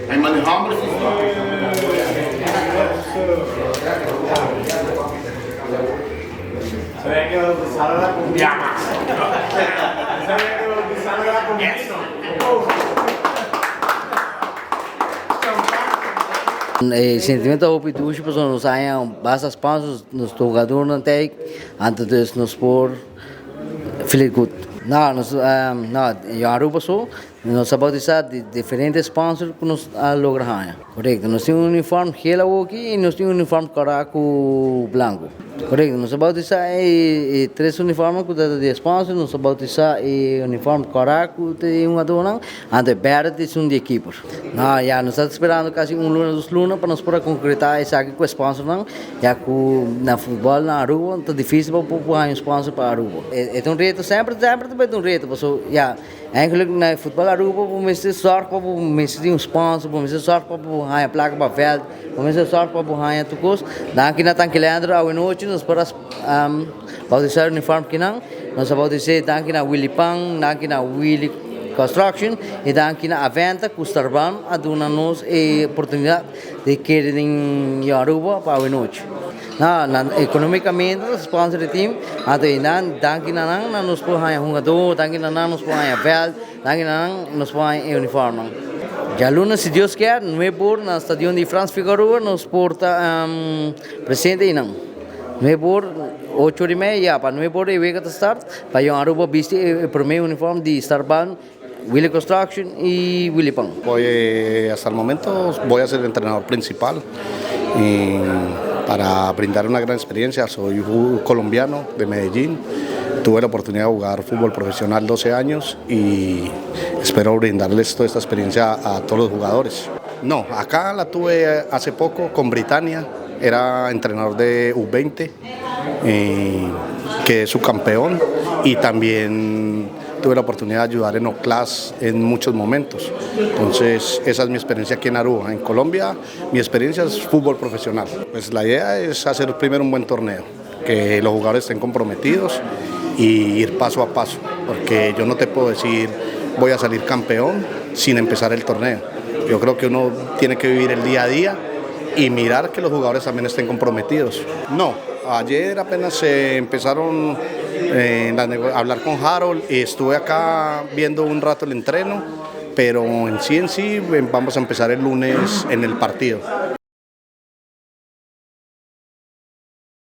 Ay mane homber si stop. E sentimento ta hopi dushi pasobra nos haña basta sponsors, nos togadornan ta ei, anto dus nos por feel good. No, nos no, yo Aruba so, nos a bautisa di diferente sponsor ku nos a logra haña. Korekto, nos tin un uniform gel awoki i nos tin un uniform kòrá ku blanku. Korekto, nos a bautisa e tres uniformnan ku ta di sponsor, nos a bautisa e uniform kòrá ku ta di hungadónan, anto e bèrdè ta esun di ekipo. No, ya nos ta sperando kasi un luna, dos luna pa nos por a konkretá esaki ku e sponsornan, ya ku na futbòl na Aruba ta difísil pa por haña un sponsor pa Aruba. E ta un reto, semper semper ta bai ta un reto, pasobra ya eigenlijk na e futbòl Aruba bo mester sòrg pa bo mester tin un sponsor, bo mester sòrg pa bo haña plaka pa vèlt, bo mester sòrg pa bo haña tur kos. Danki na Tanki Leandro awenochi nos por a bautisá e uniform kinan. Nos a bautis'é danki na Willy Pan, danki na Willy Construction i danki na Aventa ku Starban a duna nos e oportunidat di kere den Jong Aruba pa awenochi. Na nan economicamente ta sponsor e team, anto e nan danki na nan nan nos por haña hungadó, danki na nan nos por haña vèlt, danki na nan nos por haña e uniformnan. Djaluna si Dios kier nuebe or na stadion di Frans Figaroa nos por ta presente einan. Nuebe or, ocho or y media, ya pa nuebe or e wega ta start, pa Jong Aruba bisti e prome uniform di Starban, Willy Construction y Willy Pan. Voy hasta el momento voy a ser el entrenador principal y para brindar una gran experiencia soy colombiano de Medellín tuve la oportunidad de jugar fútbol profesional 12 años y espero brindarles toda esta experiencia a todos los jugadores. No, acá la tuve hace poco con Britannia, era entrenador de U20, eh, que es su campeón y también tuve la oportunidad de ayudar en Oclas en muchos momentos. Entonces, esa es mi experiencia aquí en Aruba. En Colombia, mi experiencia es fútbol profesional. Pues la idea es hacer primero un buen torneo, que los jugadores estén comprometidos y ir paso a paso, porque yo no te puedo decir voy a salir campeón sin empezar el torneo. Yo creo que uno tiene que vivir el día a día y mirar que los jugadores también estén comprometidos. No, ayer apenas se empezaron eh, a hablar con Harold y estuve acá viendo un rato el entreno, pero en sí en sí vamos a empezar el lunes en el partido.